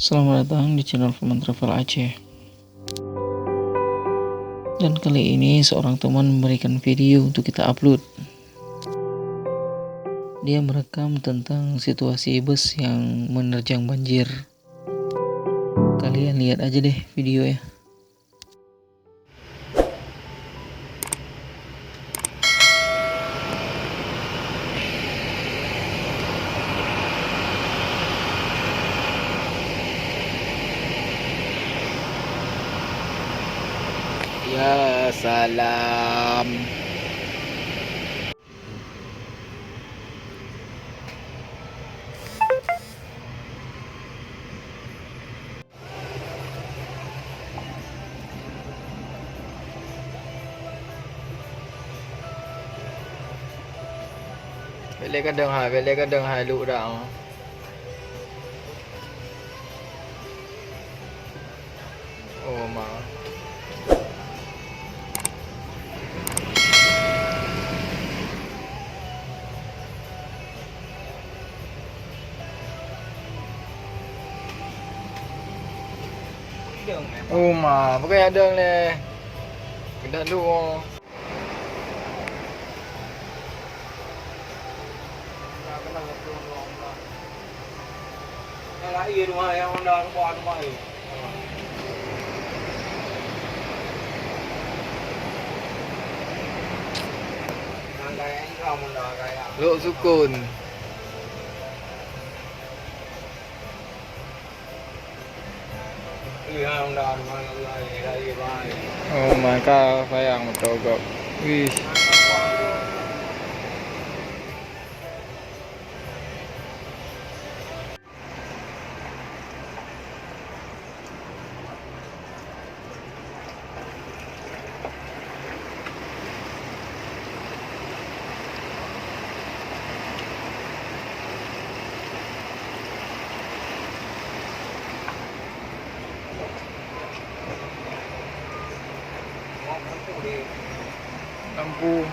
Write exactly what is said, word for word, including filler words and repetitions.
Selamat datang di channel Firman Travel Aceh. Dan kali ini seorang teman memberikan video untuk kita upload. Dia merekam tentang situasi bus yang menerjang banjir. Kalian lihat aja deh video ya. Ya salam. Bèk lé kadang hai, bèk lé kadang hai, luk dak. Oh ma. Oh ma, pakon jak dong lé. Keudak lu. Lok sukon. Oh my god, sayang betul kok. Wih. Lampu.